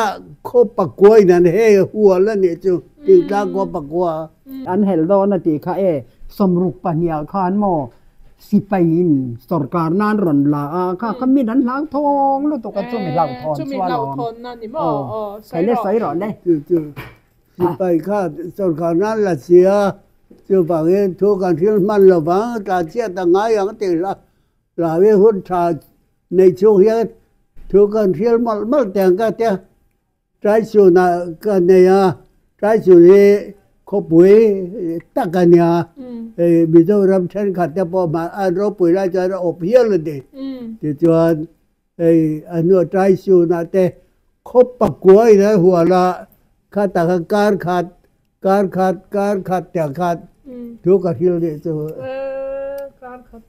khaw pakua in an hei hual a nih chu, thingtlang khaw pakua. An hel dawn a tih kha e, sawmruk pahniah khan maw sipai in sorkar nan rawn la a, kha kha min an hlang thawng lutuk a chumi hlauhthawn chuan awm. Aw, kei le sawi rawh le. Chu chu sipai kha sorkar nan la si a, chuvangin thu kan hrilh hman lovang, tlan chhiat a ngai ang tih hla Hlauhi hun tha nei chhung hian thu kan hrial malh malh teh ang ka tia. Tlai chhunah ka nei a, Tlaichun hi khawpui tak a nia, hei Mizoram thenkhat te pawh hman an ropui lai chuan a awp hial a ni. Tichuan hei a hnua Tlaichunah te khaw pakua in an hual a, khatah khan kar khat, kar khat, kar khat tiang khan thu ka hril nih chu.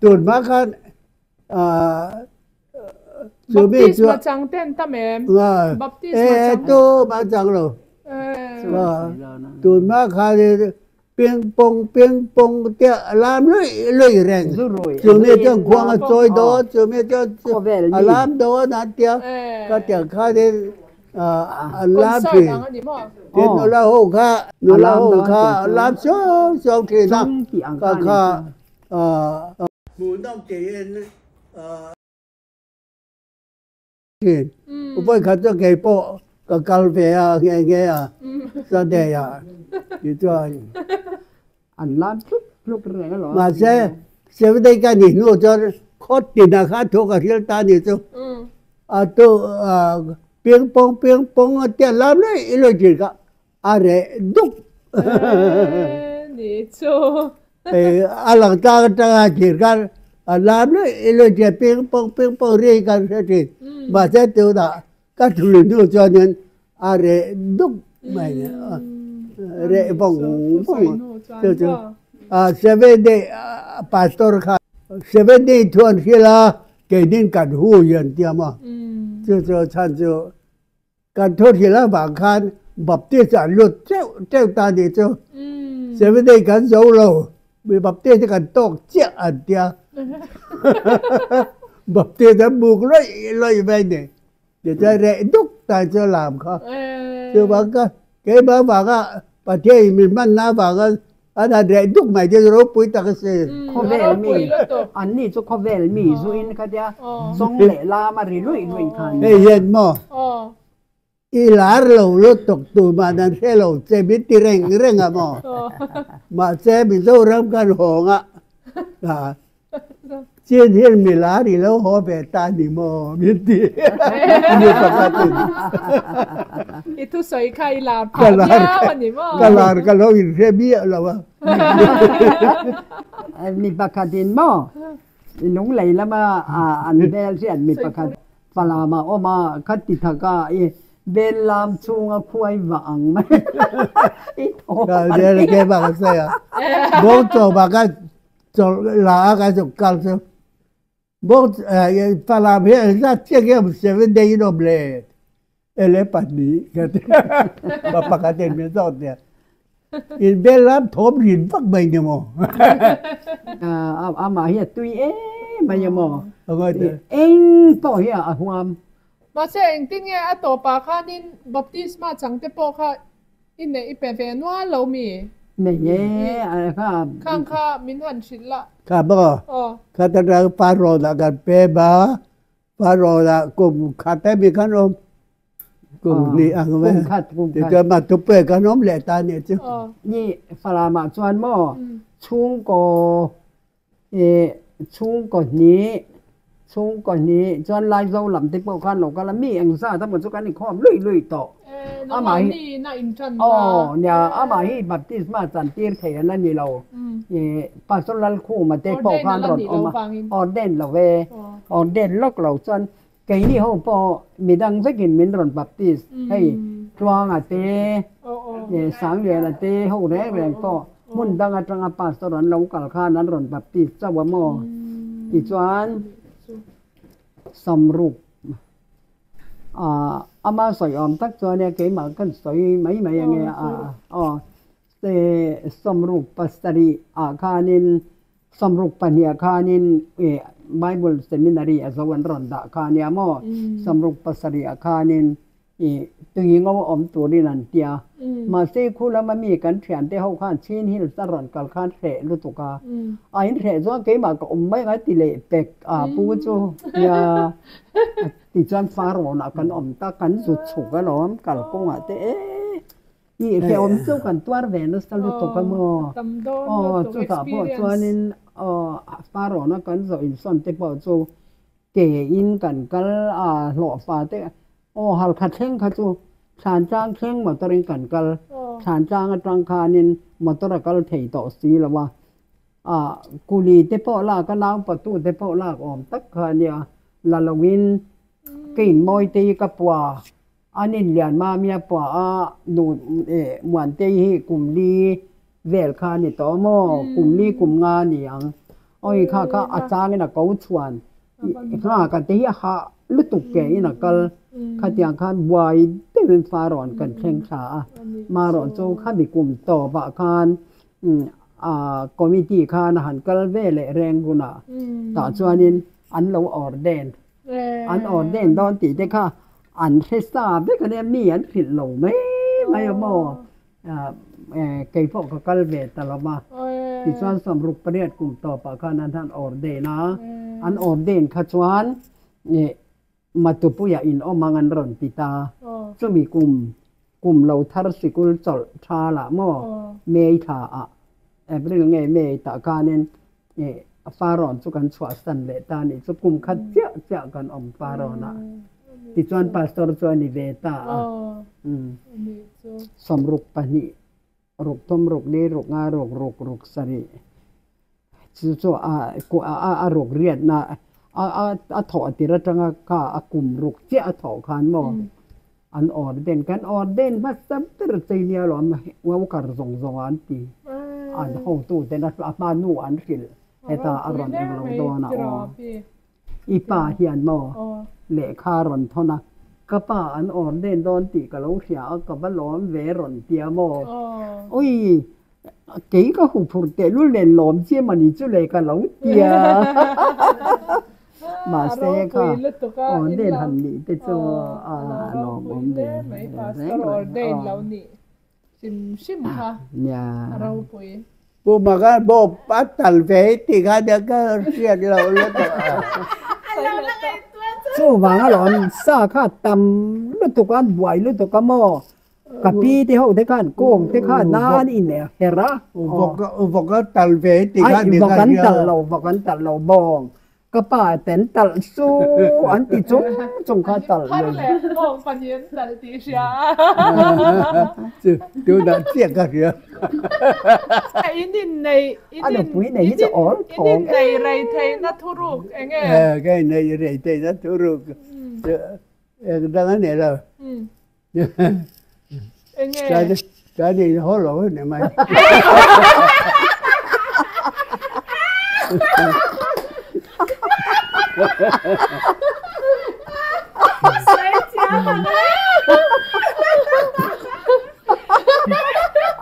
Tun hma khan Chu mi chu Baptisma chang ten tam em? Baptisma chang. E tu ma chang lo. Tun ma kha ni ping pong ping pong te lam lui lui reng. Chu mi chuan khuang a chawi dawn, chu mi chuan a lam dawn an tia. Ka tiang kha ni an lam thin. Tin nula ho kha nula ho kha lam suau suau thin a. Ka kha Hmuhnawm tiin thin. Vawi khat chu kei pawh ka kal ve a nghe nghe a Sunday ah tichuan an lam tluk tluk reng alawm. Mahse Saturday ka nih hnu chuan khaw tinah khan thu ka hril ta ni chu a tu ping pawng ping pawng a tia lam luih luih thin kha A reh duk. Ni chu. A lang tlang atanga thir khan a lam luih luih thin ping pong ping pong ri kan hre thin. Mahse tunah ka thuli hnu chuanin a reh duk mai ni. Reh vawng vawng chu chu seven day pastor kha seven day thu an hrilh a keinin kan hui an ti a maw chu chu chhan chu Kan thu hrilh avang khan Baptist an lut teuh teuh ta nih chu. Seventh day kan zo lo, mi Baptist hi kan tawk chiah an tia. Baptist an buk lawih lawih mai ni. Tichuan reh duk ta chu lam kha. Chuvang ka keimah avanga Pathian in min hmanna avanga An han reh duk mai chu ropui tak a si. Khawvel mi, an ni chu khawvel mi zu in kha tia chawng leh lam a ri luih luih khan. Hei hian maw i lar lo lutuk tumah nan hre lo che min ti reng reng a maw? Mahse Mizoram kan hawng a. Chin hian mi lar i lo haw ve ta ni maw min ti mi pakhatin. I thusawi kha i lar phah viau a ni maw? Ka lar ka lo inhre miah lo a. Mi pakhatin maw lunglei lama an vel hriat mi pakhat Falam a awm a, kha ti thak a i vel lam chhunga khuai vah ang mai i thaw a ni. Bawngchaw bak a Chawlh la a kan zuk kal chu bawk Falam hi an zat chiah nge awm 7 day in awm le ele pahnih ka ti a pakhat in min zawt nia in bel lam thawm rin vak mai ni maw amah hi a tui em mai a maw eng pawh hi a huam. Mahse engtin nge a tawpah khanin baptisma changte pawh kha I neih i pe ve nual lo mi? Nei e, a kha. Khang kha min han hrilh la. Kha maw? Aw. Kha ta tang Parawn ah kan pem a, Parawn ah kum khat em i kan awm. Kum hnih ang ve. Kum khat, kum khat. Tichuan Matupe kan awm leh ta nih chu. Aw. Ni Falam ah chuan maw chhungkaw I chhungkaw hnih, chhungkaw hnih chuan Laizo lam te pawh khan lo kal a, mi eng zat emaw chu kan inkhawm luih luih tawh. Amah hi, aw nia, amah hi baptisma chan tir thei an la ni lo. I Pastor Lalkhuma te pawh khan rawn awm a, ordain lo e, ordain lawk lo chuan Keini ho pawh midang vekin min rawn baptist hei Tluanga te, Sangliana te ho reng reng pawh hmun dang atanga pastor an lo kal khan an rawn baptist chauh a maw? Tichuan Samruk ah ama sawi awm tak chuan e keimah kan sawi mai mai ange a aw Samruk pasarih ah khanin Samruk pahnih ah khanin Bible Seminary a zo an rawn dah kha ania maw? Samruk pasarih ah khanin tui ngo awm turin an ti a. Mahse khu lama mi kan thiante ho khan Chin Hills a rawn kal khan hreh lutuk a. A in hreh chuan keimah ka awm mai ngai ti leh pek a pu chu nia tichuan Farawn-ah kan awm ta kan zut chhuk alawm kalkawngah te e. I hrehawm chu kan tuar ve nasa lutuk a maw? Aw, chutah pawh chuanin aw Farawna kan zawh insawn te pawh chu ke in kan kal a, hlawhfa te aw halkha thleng kha chu Thlantlang thleng motor in kan kal. Thlantlang atang khanin motor a kal thei tawh si lo a. Ah kuli te pawh lak a naupatu te pawh lak awm tak kha a nia. La loin ka inmawite hi ka pua an inlian mami a pua a nu eh Muantei hi kum li vel kha a ni tawh maw kum li kum nga a ni ang awi kha kha a changin a ko chhuan nghak a te hi a hah lutuk ke in a kal khatiang khan buai deuhin Farawn kan thleng thla a marawh chu khami kum tawpah khan a committee khan a han kal ve leh reng hunah tah chuanin an lo ordain an ordain dawn tih te kha an hre sa vek a nia mi an hrilh lo mai mai a maw kei pawh ka kal ve ta lo va tichuan sawmruk pariat kum tawpah khan an han ordain a an ordain kha chuan Matupuia in awm ang an rawn ti ta. Chumi kum, kum lo thar sikul chawlh tha lah maw? May thla ah, April nge May tah khanin Farawn chu kan chhuahsan leh ta nih chu kum khat chiah chiah kan awm Farawn ah. Tichuan Pastor chu a ni ve ta a. Sawmruk pahnih ruk thum ruk li ruk nga ruk ruk ruk sarih chu chu a a ruk riatna a a a thawh tir atanga kha a kum ruk chiah a thawh khan maw an ordain kan ordain hmasa ber chei nia lawm worker zawng zawng an ti an hotu ten a hma nu an hrilh heta a rawn englo dawn a aw. I pa hian maw lehkha a rawn thawn a, ka pa an ordain dawn tih ka lo hria a, ka va lawm ve rawn tia maw? Ui, kei ka hu phur tehlul nen lawm chiam a ni chu le ka lo tia. Mahse kha ordain han nih te chu a lawmawm ve reng reng aw. Nia. Pu Maka bawp a tal ve hi ti kha nia ka hriat loh lutuk a. Chuvang alawm sa kha tam lutuk a buai lutuk a maw ka pi te ho te khan kawng te kha nan in her a. Vawk a tal ve hi ti kha nia ka hria. Vawk an tal lo vawk an tal lo bawng Ka pa ten talh su an ti chung chung kha talh Phar leh bawng pahnih an talh tih hria a. Chu tunah chiah ka hria. In innei in A nupui nei hi chu awl in innei rei theihna thuruk eng nge? Ka innei rei theihna thuruk chu eng dang a ni lo. Eng nge? Ka ni haw lo a ni mai.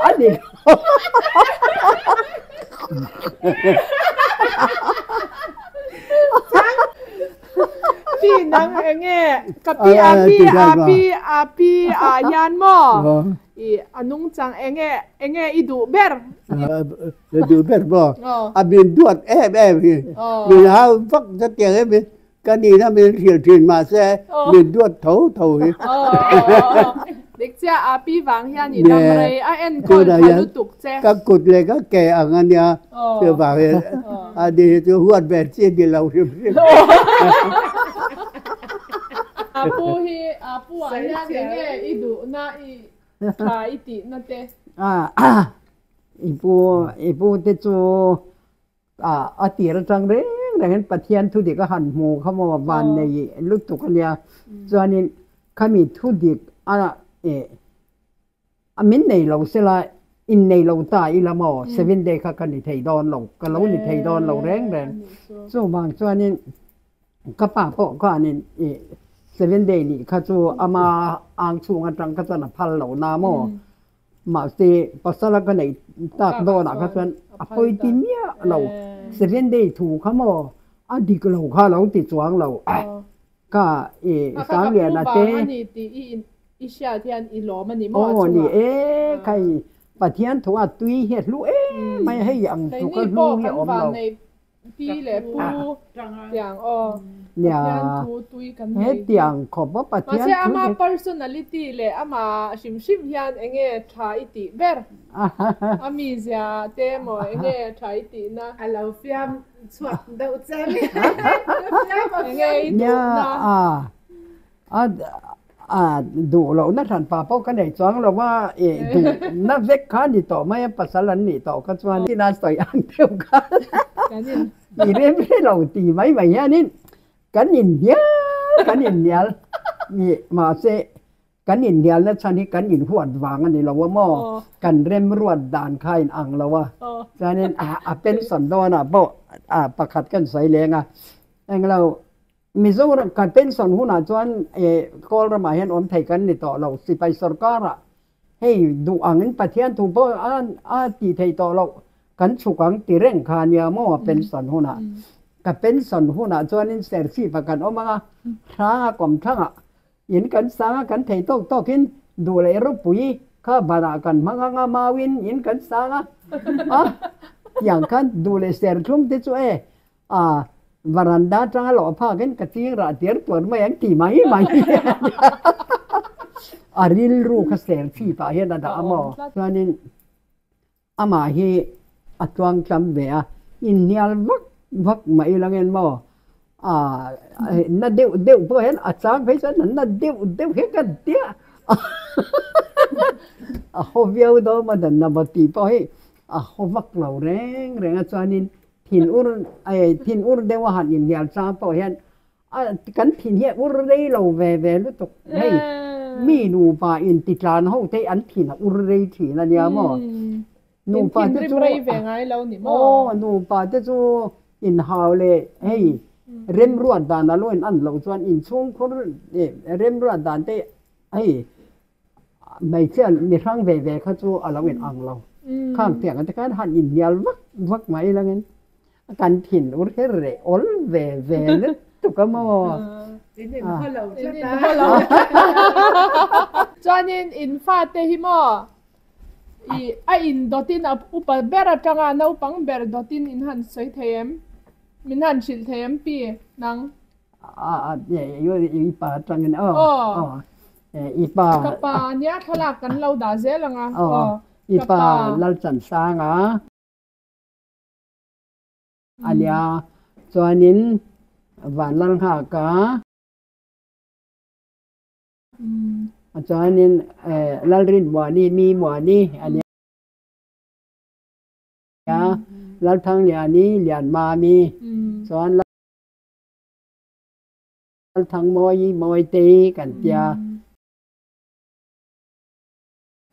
A ni lo. Pi nang eng nge ka pi a pi a pi a pi ah hian maw i a nungchang eng nge eng nge i duh ber? I duh ber maw? A min duat em em hi min hau vak chutiang em hi ka nihna min hrilh thin mahse min duat tho tho hi. Dik chiah a pi vang hian i dam rei a enkawl tha lutuk che. Ka kut leh ka ke ang a nia chuvang hian a ni hi chu huat ve chi ni lo hrim hrim. A pu hi a pu ah hian eng nge i duhna i tha i tihna te. I pu i pu te chu A tir atang reng rengin Pathian thudik a han hmu kha maw van nei lutuk a nia. Chuanin khami thudik a eh a min nei lo sela innei lo ta ila maw seven day kha ka ni thei dawn lo, ka lo ni thei dawn lo reng reng. Chuvang chuanin ka pa pawh khanin ih seven day nih kha chu ama ang chhung atang kha chuan a phal lo na maw. Mahse, pasal a ka neih tak dawnah kha chuan a pawi ti miah lo. Seven day thu kha maw a dik lo kha lo ti chuang lo. Ka i Sangliana te. Aw ni e, khai Pathian thu a tui hi a hlu em mai a, hei ang tluk a hlu hi a awm lo. Pi leh pu tiang aw Pathian thu tui kan nei. Hetiang khawp a Pathian thu. Mahse ama personality leh ama hrim hrim hian enge tha i tih ber? A mizia te emaw enge tha i tihna? A lo fiam chhuak deuh che a ni. Enge i duhna? A A duh lohna hranpa pawh ka nei chuang lo a, i duhna vek kha ni tawh mai a, pasal an nih tawh kha chuan ina sawi ang deuh kha i rem hre lo ti mai mai hianin kan inhnial kan inhnial i mahse kan inhnialna chhan hi kan inhuat vang a ni lo a maw, kan remruat dan kha a inang lo a, chuanin a pension dawnah pawh pakhat kan sawi leng a, englo Mizoram kan pension hunah chuan Kawl ramah hian awm thei kan ni tawh lo. Sipai sorkarah hei duh angin Pathian thu pawh a tih theih tawh loh kan chhuk ang ti reng kha nia maw pension hunah. Ka pension hunah chuanin Serchhip-ah kan awm ang a, hranga kawmthlangah in kan sang a, kan thei tawk tawkin duh leh ropui kha banah kan hmang ang a, mauin in kan sang a, a tiang khan duh leh serthlum te chu e A, varanda atanga lawh phakin ka ching rah tir tuar mai ang ti mai mai a rilru kha ser chhip ah hian a dah a maw? Chuanin amah hi a tluang tlam ve a, inhnial vak vak mai langin maw a na deuh deuh pawh hian a chang phei chuan a na deuh deuh hi ka tia a haw viau dawn a dan na maw tih pawh hi a haw vak lo reng reng a chuanin Thin ur thin ur deuh a han inhnial chang pawh hian a kan thin hi a ur rei lo ve ve lutuk hei mi nupa inti tlan ho te hi an thin a ur rei thin a nia maw nupa te chu aw nupa te chu inhau leh hei remruat dan a lo in an loh chuan inchhungkhur remruat dan te hei Hmeichhia mi hrang ve ve kha chu a lo in ang lo. Khang tiang te khan han inhnial vak vak mai langin kan thin ur her reh awl ve ve lutuk a maw. In inhaw lo tlat a. Chuanin in fate hi maw i a in dawtin a upa ber atanga naupang ber dawtin in han sawi thei em? Min han hrilh thei em pi nang? I pa atangin aw aw i pa ka pa nia thlalak kan lo dah zel ang a aw i pa Lalchansanga a nia chuanin Vanlalnghaka chuanin Lalrinmuani mi Muani a nia Lalthangliani Lianmami chuan Lalthangmawi Mawitei kan tia.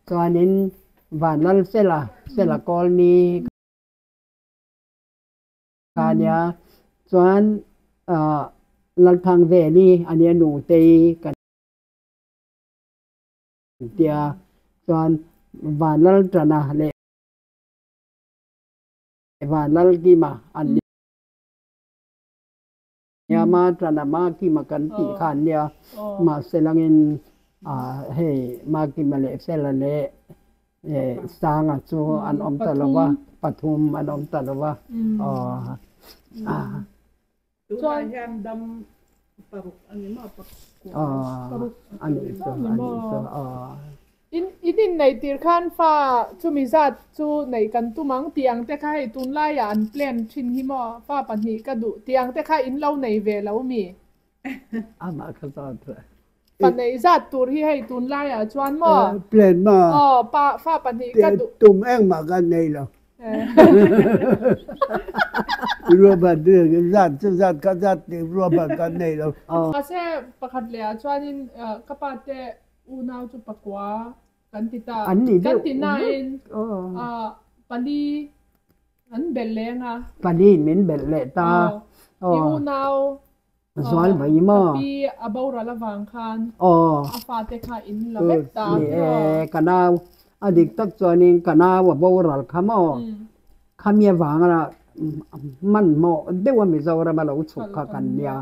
Chuanin Vanlalfela, Fela Kawlni kha ania. Chuan Lalthangveli ania Nutei kan tia. Chuan Vanlalṭana leh Vanlalkima an nia. Nia ma tana ma kima kan tih kha an nia mahse langin hei ma kima leh fela leh sanga chu an awm ta lo va pathum an awm ta lo va aw. Tunah hian dam paruk a ni maw pakua paruk a nih chu a nih chu aw. In in inneih tir khan fa chumi zat chu neih kan tum ang tih ang te kha hei tunlaiah an plan thin hi maw fa pahnih ka duh tih ang te kha in lo nei ve lo mi? Amah kha zawt rawh. Fa neih zat tur hi hei tunlaiah chuan maw? Plan maw? Aw pa fa pahnih ka duh. Tum engmah kan nei lo. Ruahman zat chu zat kha zat tih ruahman kan nei lo. Mahse pakhat leh ah chuanin ka pa te Unau chu pakua kan ti ta. An ni deuh. Kan ti nain pali an belh leng a. Pali min belh leh ta. I unau Zual mai maw? Ka pi a boral avang khan a fate kha in la vek ta. Ni e, ka nau a dik tak chuanin ka nau a boral kha maw? Khami avanga hmanhmawh deuha Mizoram a lo chhuk kha kan nia.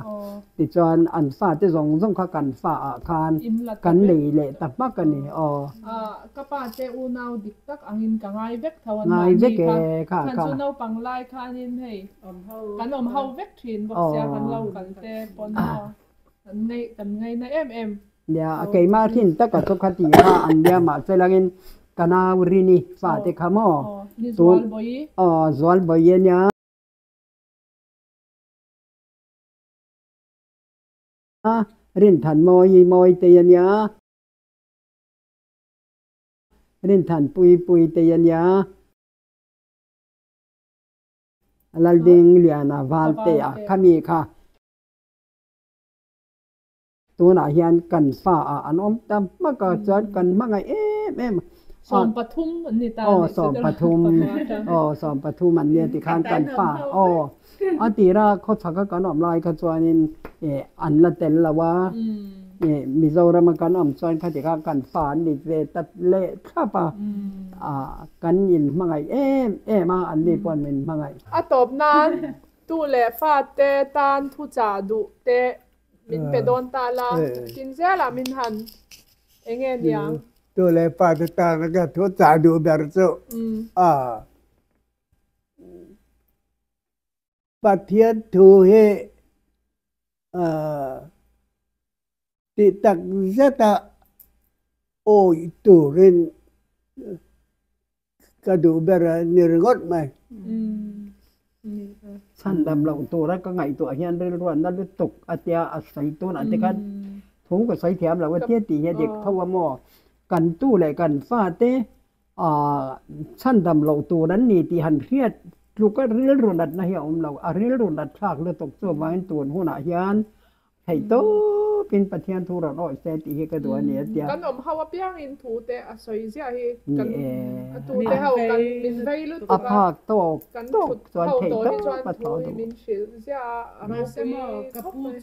Tichuan an fate zawng zawng kha kan fa ah khan kan nei leh ta hmak a ni aw. Ka pa te unau dik tak angin ka ngai vek tho an mahni kha. Khan chu naupang lai khanin hei kan awm ho vek thin bawk sia kan lo kal te pawn maw kan ngaina em em. Nia, keimah thin taka chu kha ti kha an nia mahse langin ka nau Rini fate kha maw? Aw, ni Zualbawi. Aw, Zualbawi a nia. Rinthanmawii Mawitei a nia. Rinthanpui Puitei a nia. Lalding Liana Valtea khami kha tunah hian kan fa ah an awm ta hmak a chuan kan hmangaih em em a. Sawmpathum an ni ta aw sawmpathum aw sawmpathum an nia tikhan kan fa aw a tira khawchhak a kan awm lai kha chuanin eh an la tel lo a eh Mizoram a kan awm chuan khati kha kan fa an ni ve ta leh thlap a ah kan in hmangaih em em a an ni pawh min hmangaih. A tawp nan tu leh fate tan thuchah duh te min pe dawn ta la, tin zelah min han eng nge niang? Tu leh fate tan ka thuchah duh ber chu a Pathian thu hi tih tak zeta awih turin Ka duh ber a ni ringawt mai. Chhan dam loh tura ka ngaihtuah hian rilruatna lutuk a tia a sawi tunah te khan thu ka sawi thiam lo a tia tih hi a dik tho a maw? Kan tu leh kan fate chhan dam loh tur an ni tih han hriat tluk a rilru natna hi a awm lo. A rilru nat thlak lutuk chuvangin tun hunah hian Theih tawpin Pathian thu rawn awih se tih hi ka duh a ni a tia. Kan awm ho apiangin thu te a sawi ziah hi kan a tu te ho kan min vei lutuk a. A phak tawk tawk chuan theih tawp a thawh duh. Min hrilh ziah a a ropui khawp mai.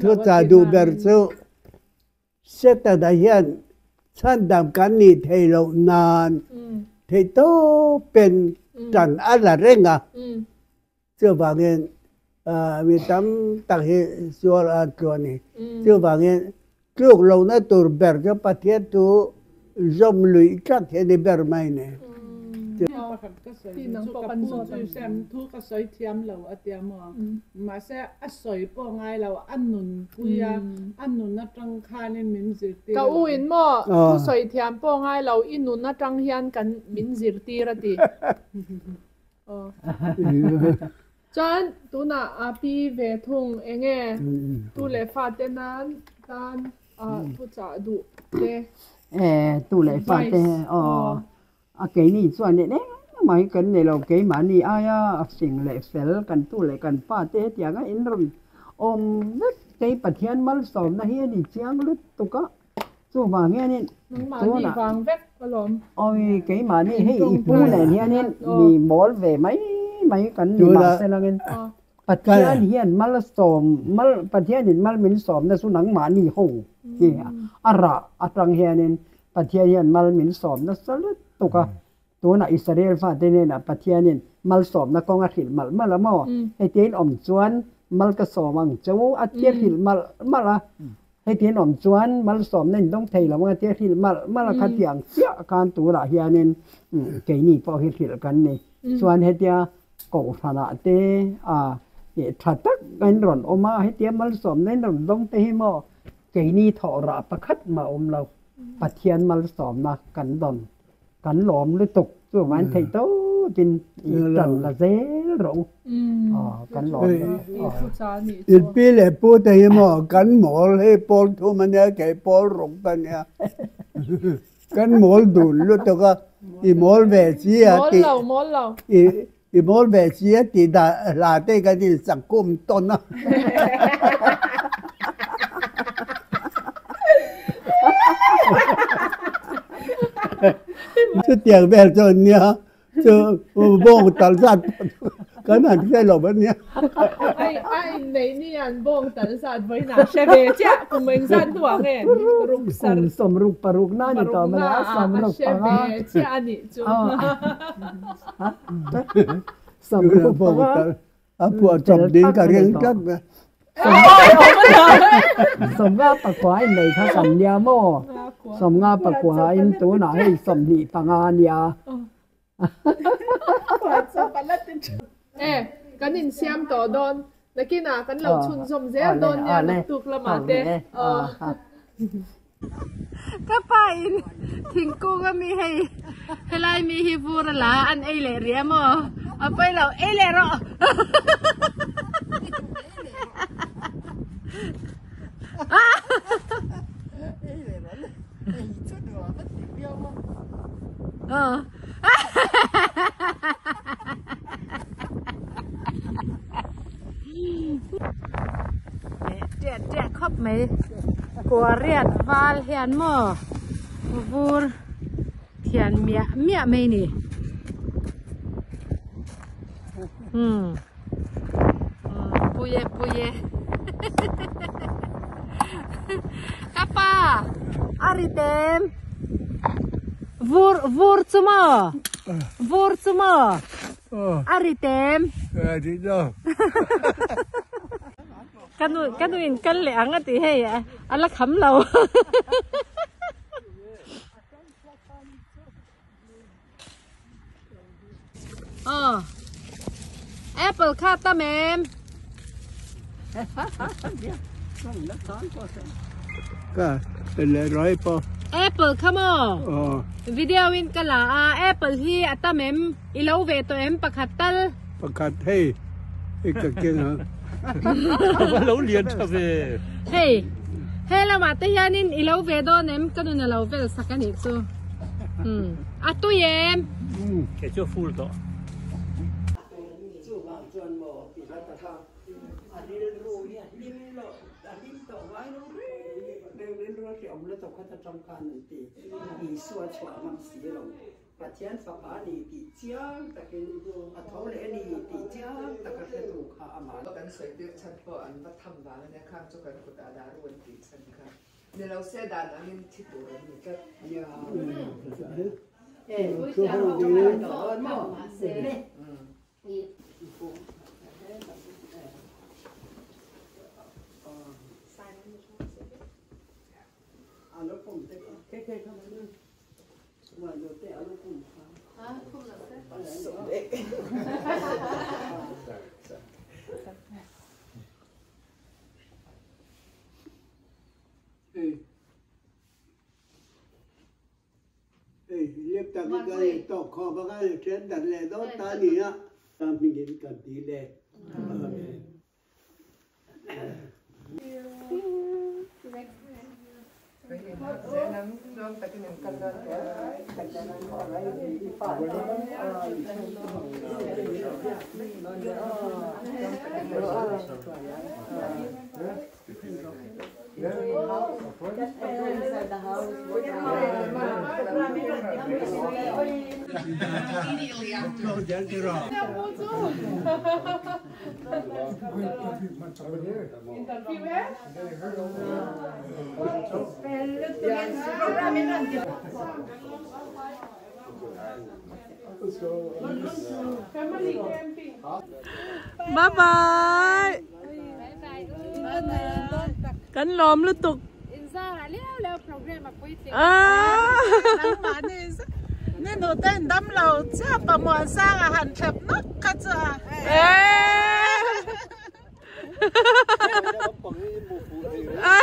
Thu chah duh ber chu Setana hian chhandam kan nih theih loh nan theih tawpin tan a la reng a. Chuvangin mi tam tak hi sual a tlu a ni. Chuvangin tluk lohna tur ber chu Pathian thu zawm luih tlat hi a ni ber mai ni. Pakhat ka sawi chu ka pu chu sem thu ka sawi thiam lo a tia maw? Mahse a sawi pawh ngai lo a nun pui a, a nun atang khanin min zirtir Ka u in maw thu sawi thiam pawh ngai lo i nun atang hian kan min zirtir a ti. Chuan tunah a pi ve thung eng nge tu leh fate nan tan thu chah duh te. E tu leh fate aw a keini chuan nen eng mai kan nei lo keimahni aia a fing leh fel kan tu leh kan fate hetianga in rawn awm vek kei Pathian malsawmna hi a ni chiang lutuk a. Chuvang hianin tunah vang vek alawm. Awi keimahni hei i pu nen hianin mi mawl ve mai mai kan ni mahse langin Pathian hian mal sawm mal Pathianin mal min sawmna chu nangmahni ho hi a rah atang hianin Pathian hian mal min sawm nasa lutuk a. Tunah Israel fate hnenah Pathianin malsawmna kawng a hrilh malh malh a maw? Hetiang awm chuan mal ka sawm ang che u a tia hrilh malh malh a. Hetiang awm chuan malsawmna in dawng thei lo ang a tia hrilh malh malh a. Khatiang chiah khan tunah hianin keini pawh hi hrilh kan ni. Chuan hetia Kohhranah te a tha tak in rawn awm a, hetia malsawmna in rawn dawng te hi maw keini thawh rah pakhat mah awm lo. Pathian malsawmna kan dawn. Kan lawm lutuk chuvain theih tawpin i tan la zel rawh u. Aw kan lawm lutuk. In pi leh pu te hi maw kan mawl hei pawl thum a nia kei pawl ruk ka nia kan mawl dun lutuk a i mawl ve chi a tih Mawl lo mawl lo. I mawl ve chi a tih dah hla te kan insak kum tawn a. Chutiang vel chu an nia, chu bawng tal zat pawh chu kan han hre lo a nia. Ai a inneih ni an bawng tal zat vawiinah hre ve chiah kum eng zat hnuah nge ruk sar Kum sawmruk paruk na ni tawh mai a, sawmruk panga. A hre ve chiah a nih chu. Sawmruk panga. A phuah chawp ding ka ring tlat mai. Sawmnga pakua in nei kha kan nia maw? Sawmnga pakua in tunah hei 25 a nia. E, kan insiam tawh dawn. Nakinah kan lo chhunzawm zel dawn nia naktuk lamah te. Ka pa in thingkung a mi hei helai mi hi vur a la an ei leh rih a maw a pawi lo ei leh rawh. khawp mai kua riat val hian maw vur thian miah miah mai a ni umm pui e pui e ka pa a ri tem vur vur chu maw vur chu maw a ri tem ka nu ka nu in kal leh ang a tih hei a la kham lo. Aw apple kha tam em Ka le roi po. Apple kha maw? Aw. Video in ka la a apple hi a tam em i lo ve tawh em pakhat tal. Pakhat hei i ka keng a. A lo lian tha ve. Hei he lamah te hianin i lo ve dawn em ka nun a lo vel sak a nih chu. Umm a tui em. Kei chu a full tawh. Chuvang chuan maw ti hla ta kha a rilru hi a hlim loh a hlim tawh ngai lo reng reng rilru a hreawm lutuk kha ta tang khan an ti Isua chhuah ngam si lo Pathian fapa a ni tih chiang takin a tho leh a ni tih chiang taka hretu kha amah. Kan sawi tir chhan pawh an va tham vang ania khang chu kan kutah daru an tih chhan kha. Ni lo se dan angin thi tur an ni tlat. Hei lep tak hi ka tawk khawp a ka then dat leh dawn ta a ni a. Ka hmingin ka ti leh. Amen. Bye bye. Kan lawm lutuk. Ni nu ten dam lo chiah pamuan sang a han thlep nawk kha chu a.